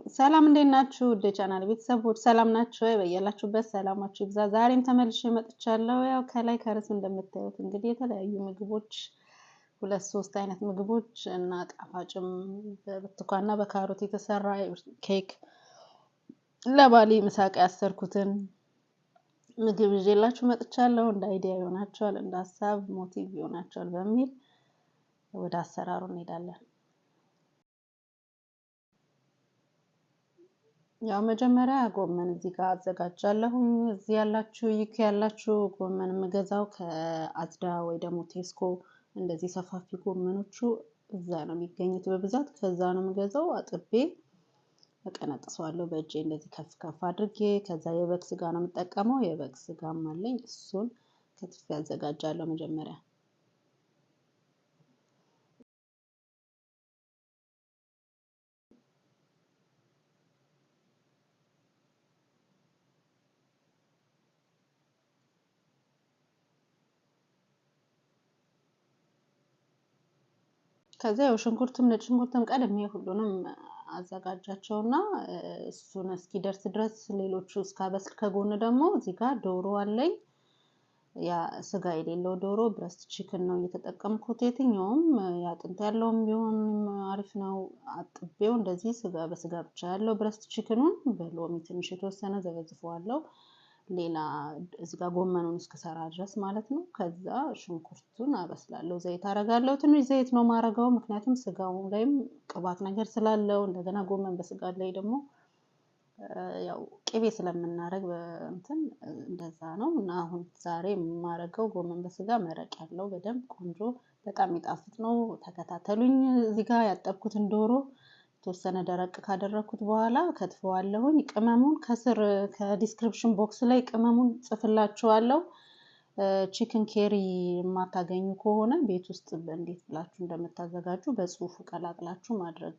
ሰላም እንዴት ናችሁ? ውድ የቻናል ቤተሰቦች ሰላም ናችሁ ወይ? በያላችሁበት ሰላማችሁ ይብዛ። ዛሬም ተመልሼ መጥቻለሁ። ያው ከላይ ከርዕሱ እንደምታዩት እንግዲህ የተለያዩ ምግቦች ሁለት ሶስት አይነት ምግቦች እና ጣፋጭም በብርቱካንና በካሮት የተሰራ ኬክ ለባሌ ምሳቅ ያሰርኩትን ምግብ ይዤላችሁ መጥቻለሁ። እንደ idea ይሆናችኋል፣ እንደ ሀሳብ motive ይሆናችኋል በሚል ወደ አሰራሩ እንሄዳለን። ያው መጀመሪያ ጎመን እዚህ ጋር አዘጋጃለሁኝ። እዚህ ያላችሁ UK ያላችሁ ጎመን የምገዛው ከ Asda ወይ ደግሞ Tesco እንደዚህ ሰፋፊ ጎመኖቹ እዛ ነው የሚገኙት በብዛት ከዛ ነው የምገዛው። አጥቤ እቀነጥሰዋለሁ በእጄ እንደዚህ ከፍ ከፍ አድርጌ። ከዛ የበግ ስጋ ነው የምጠቀመው። የበግ ስጋም አለኝ፣ እሱን ከትፌ አዘጋጃለሁ መጀመሪያ። ከዚያ ያው ሽንኩርትም ነጭ ሽንኩርትም ቀድሜ ሁሉንም አዘጋጃቸውና እሱን እስኪደርስ ድረስ ሌሎቹ እስካበስል ከጎን ደግሞ እዚህ ጋር ዶሮ አለኝ። ያ ስጋ የሌለው ዶሮ breast chicken ነው እየተጠቀምኩት። የትኛውም አጥንት ያለውም ቢሆን አሪፍ ነው። አጥቤው እንደዚህ ስጋ በስጋ ብቻ ያለው breast chicken ኑን በሎሚ ትንሽ የተወሰነ ዘበዝፈዋለሁ። ሌላ እዚህ ጋር ጎመኑን እስክሰራ ድረስ ማለት ነው። ከዛ ሽንኩርቱን አበስላለሁ። ዘይት አረጋለሁ። ትንሽ ዘይት ነው ማረገው፣ ምክንያቱም ስጋው ላይም ቅባት ነገር ስላለው እንደገና ጎመን በስጋ ላይ ደግሞ ያው ቅቤ ስለምናረግ እንትን እንደዛ ነው። እና አሁን ዛሬ የማረገው ጎመን በስጋ መረቅ ያለው በደንብ ቆንጆ በጣም የሚጣፍጥ ነው። ተከታተሉኝ። እዚህ ጋር ያጠብኩትን ዶሮ የተወሰነ ደረቅ ካደረግኩት በኋላ ከትፈዋለሁኝ። ቅመሙን ከስር ከ description box ላይ ቅመሙን ጽፍላችኋለሁ። Chicken curry የማታገኙ ከሆነ ቤት ውስጥ እንዴት ብላችሁ እንደምታዘጋጁ በጽሁፉ ቀላቅላችሁ ማድረግ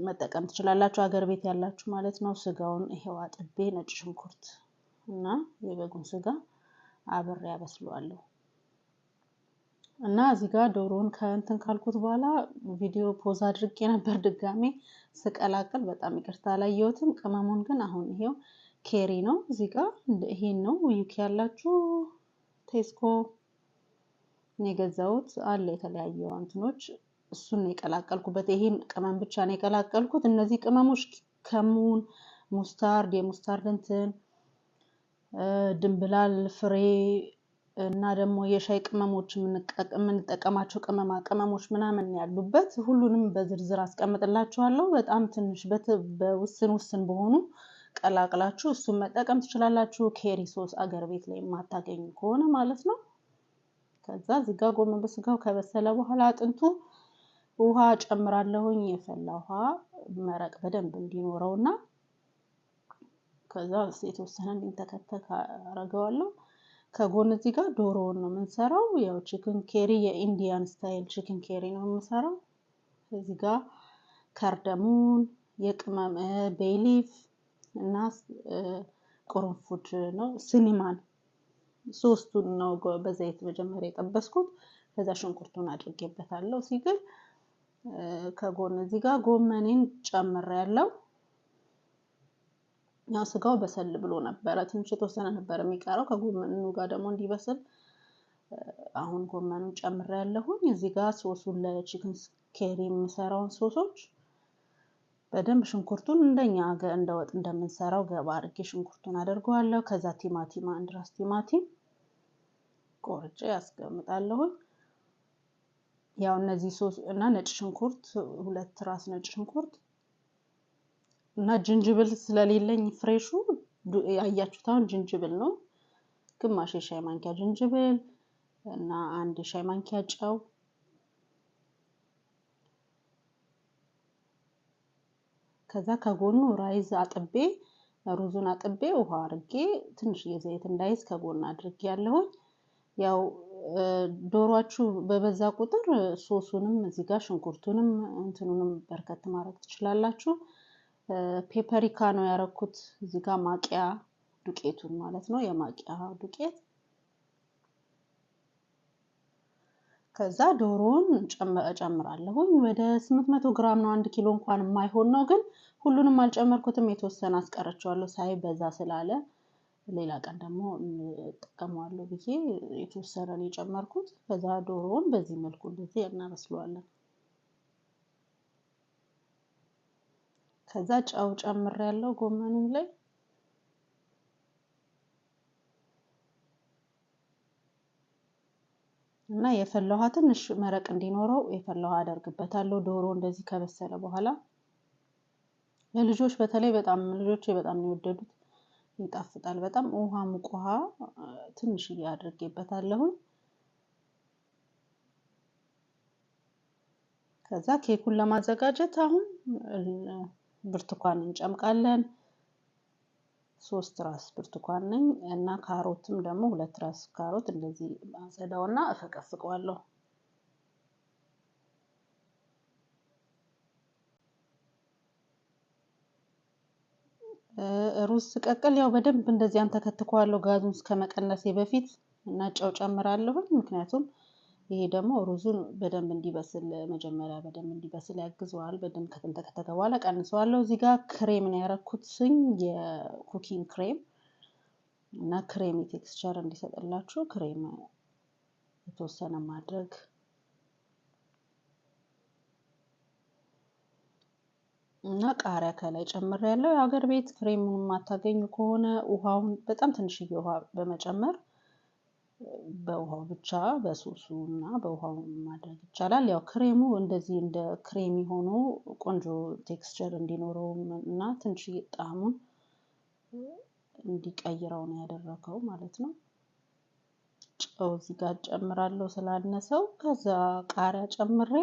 መጠቀም ትችላላችሁ። ሀገር ቤት ያላችሁ ማለት ነው። ስጋውን ይሄው አጥቤ ነጭ ሽንኩርት እና የበጉን ስጋ አብሬ አበስለዋለሁ። እና እዚህ ጋር ዶሮውን ከእንትን ካልኩት በኋላ ቪዲዮ pause አድርጌ ነበር ድጋሜ ስቀላቅል፣ በጣም ይቅርታ አላየሁትም። ቅመሙን ግን አሁን ይሄው ኬሪ ነው እዚህ ጋር ይሄን ነው UK ያላችሁ Tesco የገዛሁት አለ የተለያዩ እንትኖች፣ እሱን ነው የቀላቀልኩበት። ይሄን ቅመም ብቻ ነው የቀላቀልኩት። እነዚህ ቅመሞች ከሙን፣ mustard፣ የ mustard እንትን፣ ድንብላል ፍሬ እና ደግሞ የሻይ ቅመሞች የምንጠቀማቸው ቅመማ ቅመሞች ምናምን ያሉበት ሁሉንም በዝርዝር አስቀምጥላችኋለሁ። በጣም ትንሽ በውስን ውስን በሆኑ ቀላቅላችሁ እሱን መጠቀም ትችላላችሁ። Curry sauce አገር ቤት ላይ የማታገኙ ከሆነ ማለት ነው። ከዛ እዚህ ጋር ጎመን በስጋው ከበሰለ በኋላ አጥንቱ ውሃ ጨምራለሁኝ። የፈላ ውሃ መረቅ በደንብ እንዲኖረውና ከዛ የተወሰነ እንዲንተከተክ አረገዋለሁ። ከጎን እዚህ ጋር ዶሮውን ነው የምንሰራው። ያው chicken curry የ Indian style chicken curry ነው የምንሰራው። እዚህ ጋር cardamom፣ የቅመም bay leaf እና ቅርንፉድ ነው cinnamon፣ ሶስቱን ነው በዘይት መጀመሪያ የጠበስኩት። ከዛ ሽንኩርቱን አድርጌበታለሁ ሲግል። ከጎን እዚህ ጋር ጎመኔን ጨምሬያለሁ። ያው ስጋው በሰል ብሎ ነበረ፣ ትንሽ የተወሰነ ነበር የሚቀረው ከጎመኑ ጋር ደግሞ እንዲበስል አሁን ጎመኑን ጨምሬያለሁኝ። እዚህ ጋር ሶሱን ለ chicken curry የምሰራውን ሶሶች በደንብ ሽንኩርቱን እንደኛ እንደ ወጥ እንደምንሰራው ገባ አድርጌ ሽንኩርቱን አደርገዋለሁ። ከዛ ቲማቲም አንድ ራስ ቲማቲም ቆርጬ ያስቀምጣለሁኝ። ያው እነዚህ ሶስ እና ነጭ ሽንኩርት ሁለት ራስ ነጭ ሽንኩርት እና ጅንጅብል ስለሌለኝ fresh ኡ ያያችሁት አሁን ጅንጅብል ነው። ግማሽ የሻይ ማንኪያ ጅንጅብል እና አንድ የሻይ ማንኪያ ጨው። ከዛ ከጎኑ rice አጥቤ ሩዙን አጥቤ ውሃ አድርጌ ትንሽ የዘይት እንዳይዝ ከጎን አድርጌ ያለሁኝ። ያው ዶሯችሁ በበዛ ቁጥር ሶሱንም እዚህ ጋር ሽንኩርቱንም እንትኑንም በርከት ማድረግ ትችላላችሁ። ፔፐሪካ ነው ያረኩት እዚህ ጋር ማቂያ ዱቄቱን ማለት ነው፣ የማቂያ ዱቄት። ከዛ ዶሮውን እጨምራለሁኝ። ወደ 800 ግራም ነው፣ 1 ኪሎ እንኳን የማይሆን ነው። ግን ሁሉንም አልጨመርኩትም፣ የተወሰነ አስቀርቼዋለሁ ሳይበዛ ስላለ ሌላ ቀን ደግሞ እጠቀመዋለሁ ብዬ የተወሰነ ነው የጨመርኩት። ከዛ ዶሮውን በዚህ መልኩ እንደዚህ እናበስለዋለን። ከዛ ጨው ጨምሬያለሁ ጎመኑም ላይ። እና የፈላ ውሃ ትንሽ መረቅ እንዲኖረው የፈላ ውሃ አደርግበታለሁ። ዶሮ እንደዚህ ከበሰለ በኋላ ለልጆች በተለይ በጣም ልጆቼ በጣም ነው የወደዱት። ይጣፍጣል በጣም። ውሃ ሙቅ ውሃ ትንሽዬ አድርጌበታለሁኝ። ከዛ ኬኩን ለማዘጋጀት አሁን ብርቱካን እንጨምቃለን። 3 ራስ ብርቱካን ነኝ እና ካሮትም ደግሞ 2 ራስ ካሮት እንደዚህ አጸዳውና እፈቀፍቀዋለሁ። ሩዝ ስቀቅል ያው በደንብ እንደዚህ አንተከትከዋለሁ ጋዙን እስከመቀነሴ በፊት እና ጨው ጨምራለሁኝ። ምክንያቱም ይሄ ደግሞ ሩዙን በደንብ እንዲበስል መጀመሪያ በደንብ እንዲበስል ያግዘዋል። በደንብ ከተንተከተከ በኋላ ቀንሰዋለሁ። እዚህ ጋር ክሬም ነው ያረኩትኝ፣ የ cooking cream እና creamy texture እንዲሰጥላችሁ ክሬም የተወሰነ ማድረግ። እና ቃሪያ ከላይ ጨምሬያለሁ። የሀገር ቤት ክሬሙን የማታገኙ ከሆነ ውሃውን በጣም ትንሽዬ ውሃ በመጨመር በውሃው ብቻ በሶሱ እና በውሃው ማድረግ ይቻላል። ያው ክሬሙ እንደዚህ እንደ creamy ሆኖ ቆንጆ texture እንዲኖረው እና ትንሽዬ ጣዕሙን እንዲቀይረው ነው ያደረገው ማለት ነው። ጨው እዚህ ጋር ጨምራለሁ ስላነሰው። ከዛ ቃሪያ ጨምሬ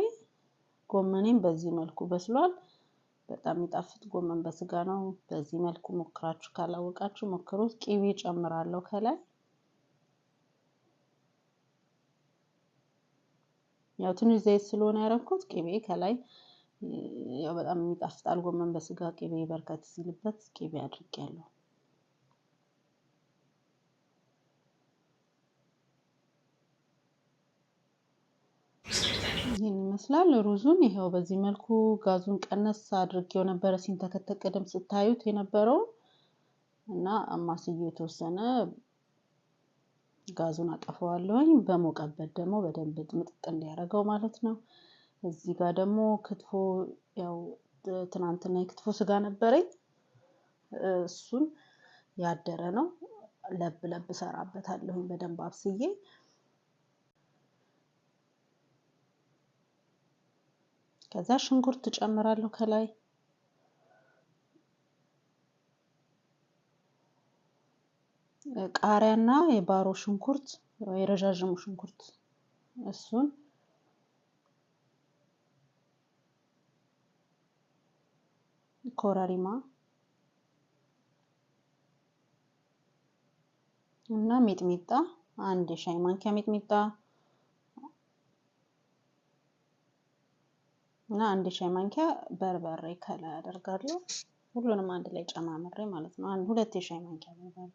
ጎመኔም በዚህ መልኩ በስሏል። በጣም የሚጣፍጥ ጎመን በስጋ ነው። በዚህ መልኩ ሞክራችሁ ካላወቃችሁ ሞክሩት። ቂቤ ጨምራለሁ ከላይ። ያው ትንሽ ዘይት ስለሆነ ያደረኩት ቂቤ ከላይ ያው በጣም የሚጣፍጣል። ጎመን በስጋ ቂቤ በርከት ሲልበት ቂቤ አድርጌያለሁ። ይህን ይመስላል ሩዙን። ይኸው በዚህ መልኩ ጋዙን ቀነስ አድርጌው ነበረ ሲንተከተክ ቅድም ስታዩት የነበረውን እና አማስዬ የተወሰነ ጋዙን አጠፋዋለሁኝ። በሞቀበት ደግሞ በደንብ ምጥጥ እንዲያደርገው ማለት ነው። እዚህ ጋር ደግሞ ክትፎ፣ ያው ትናንትና የክትፎ ስጋ ነበረኝ፣ እሱን ያደረ ነው። ለብ ለብ ሰራበታለሁኝ በደንብ አብስዬ። ከዛ ሽንኩርት ጨምራለሁ ከላይ። ቃሪያና የባሮ ሽንኩርት፣ የረዣዥሙ ሽንኩርት እሱን፣ ኮረሪማ እና ሚጥሚጣ፣ 1 የሻይ ማንኪያ ሚጥሚጣ እና 1 የሻይ ማንኪያ በርበሬ ከላይ አደርጋለሁ። ሁሉንም አንድ ላይ ጨማምሬ ማለት ነው። 2 የሻይ ማንኪያ በርበሬ።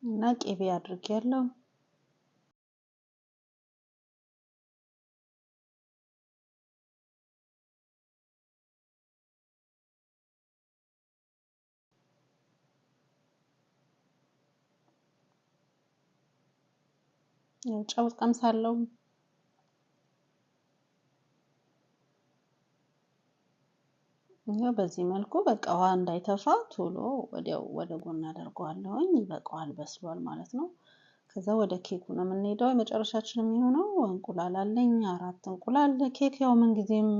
እና ቂቤ አድርጌያለሁ። ጨው ቀምሳለሁ። ይኸው በዚህ መልኩ በቃ ውሃ እንዳይተፋ ቶሎ ወዲያው ወደ ጎን አደርገዋለሁኝ። ይበቃዋል፣ በስሏል ማለት ነው። ከዛ ወደ ኬኩ ነው የምንሄደው። የመጨረሻችን የሚሆነው እንቁላል አለኝ፣ 4 እንቁላል። ኬክ ያው ምን ጊዜም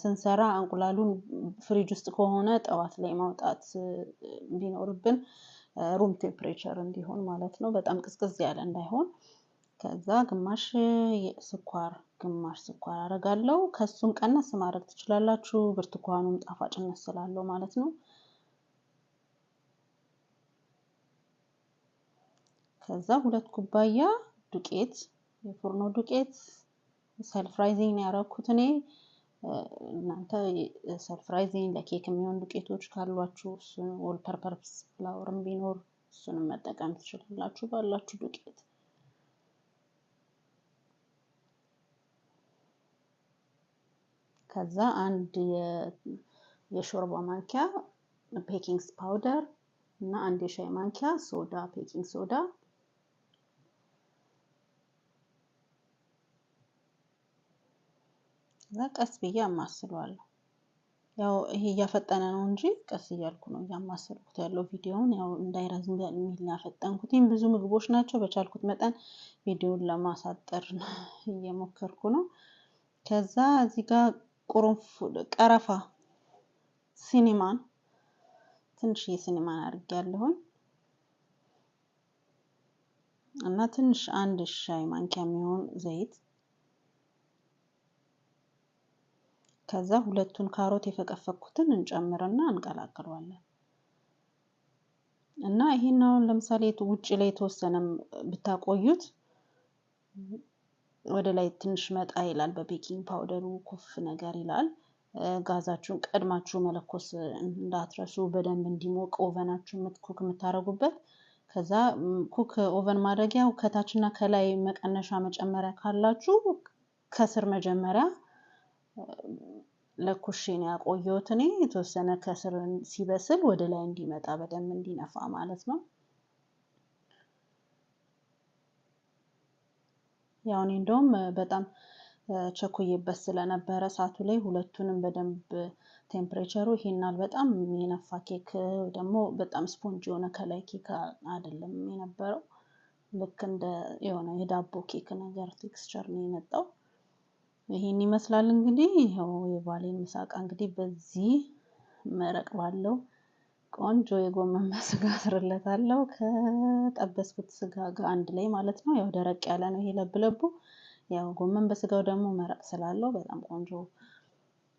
ስንሰራ እንቁላሉን ፍሪጅ ውስጥ ከሆነ ጠዋት ላይ ማውጣት ቢኖርብን room temperature እንዲሆን ማለት ነው፣ በጣም ቅዝቅዝ ያለ እንዳይሆን። ከዛ ግማሽ ስኳር ግማሽ ስኳር አደርጋለሁ። ከሱም ቀነስ ማድረግ ትችላላችሁ፣ ብርቱካኑም ጣፋጭነት ስላለው ማለት ነው። ከዛ 2 ኩባያ ዱቄት፣ የፎርኖ ዱቄት self raising ነው ያደረኩት እኔ። እናንተ self raising ለኬክ የሚሆን ዱቄቶች ካሏችሁ እሱን all purpose flour ም ቢኖር እሱንም መጠቀም ትችላላችሁ ባላችሁ ዱቄት። ከዛ አንድ የሾርባ ማንኪያ baking powder እና አንድ የሻይ ማንኪያ ሶዳ baking soda፣ ከዛ ቀስ ብዬ አማስለዋለሁ። ያው ይሄ እያፈጠነ ነው እንጂ ቀስ እያልኩ ነው እያማሰልኩት ያለው ቪዲዮውን፣ ያው እንዳይረዝም የሚል ያፈጠንኩትኝ። ብዙ ምግቦች ናቸው። በቻልኩት መጠን ቪዲዮውን ለማሳጠር እየሞከርኩ ነው። ከዛ እዚህ ጋር ቁርንፉድ፣ ቀረፋ፣ cinnamon፣ ትንሽዬ cinnamon አድርጌያለሁኝ እና ትንሽ አንድ ሻይ ማንኪያ የሚሆን ዘይት። ከዛ ሁለቱን ካሮት የፈቀፈቅኩትን እንጨምርና እንቀላቅለዋለን። እና ይሄን አሁን ለምሳሌ ውጭ ላይ የተወሰነም ብታቆዩት ወደ ላይ ትንሽ መጣ ይላል። በ baking powder ኡ ኩፍ ነገር ይላል። ጋዛችሁን ቀድማችሁ መለኮስ እንዳትረሱ፣ በደንብ እንዲሞቅ oven ኣችሁ cook የምታደርጉበት። ከዛ cook oven ማድረጊያው ከታችና ከላይ መቀነሻ መጨመሪያ ካላችሁ ከስር መጀመሪያ ለኩሼ ነው ያቆየሁት እኔ የተወሰነ ከስር ሲበስል ወደ ላይ እንዲመጣ በደንብ እንዲነፋ ማለት ነው። ያው እኔ እንደውም በጣም ቸኩዬበት ስለነበረ እሳቱ ላይ ሁለቱንም በደንብ temperature ኡ ይሄናል በጣም የነፋ ኬክ ደግሞ በጣም ስፖንጅ የሆነ ከላይ ኬክ አይደለም የነበረው። ልክ እንደ የሆነ የዳቦ ኬክ ነገር texture ነው የመጣው። ይሄን ይመስላል እንግዲህ ይኸው የባሌን ምሳቃ እንግዲህ በዚህ መረቅ ባለው ቆንጆ የጎመን በስጋ አስርለታለሁ ከጠበስኩት ስጋ ጋር አንድ ላይ ማለት ነው። ያው ደረቅ ያለ ነው ይሄ ለብለቡ። ያው ጎመን በስጋው ደግሞ መረቅ ስላለው በጣም ቆንጆ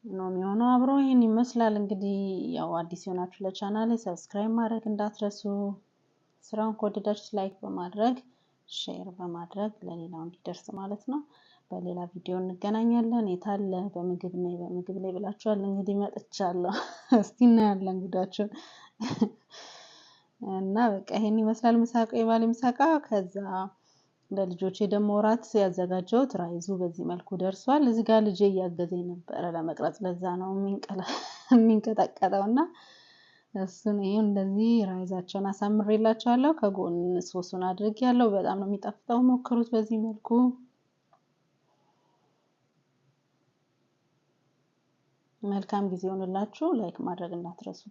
ነው የሚሆነው አብሮ። ይሄን ይመስላል እንግዲህ። ያው አዲስ የሆናችሁ ለቻናሌ subscribe ማድረግ እንዳትረሱ። ስራውን ከወደዳችሁ like በማድረግ share በማድረግ ለሌላው እንዲደርስ ማለት ነው። በሌላ ቪዲዮ እንገናኛለን። የታለ በምግብ ላይ በምግብ ላይ ብላችኋል። እንግዲህ መጥቻለሁ። እስቲ እናያለን ጉዳችሁን እና በቃ ይሄን ይመስላል ምሳቃ፣ የባሌ ምሳቃ። ከዛ ለልጆቼ ደግሞ እራት ያዘጋጀሁት rice ኡ በዚህ መልኩ ደርሷል። እዚህ ጋር ልጄ እያገዘኝ ነበረ ለመቅረጽ፣ ለዛ ነው የሚንቀጠቀጠው እና እሱን ይሄ እንደዚህ rice ኣቸውን አሳምሬላቸዋለሁ። ከጎን ሶሱን አድርጌያለሁ። በጣም ነው የሚጣፍጠው፣ ሞክሩት በዚህ መልኩ። መልካም ጊዜ ይሆንላችሁ። Like ማድረግ እንዳትረሱ።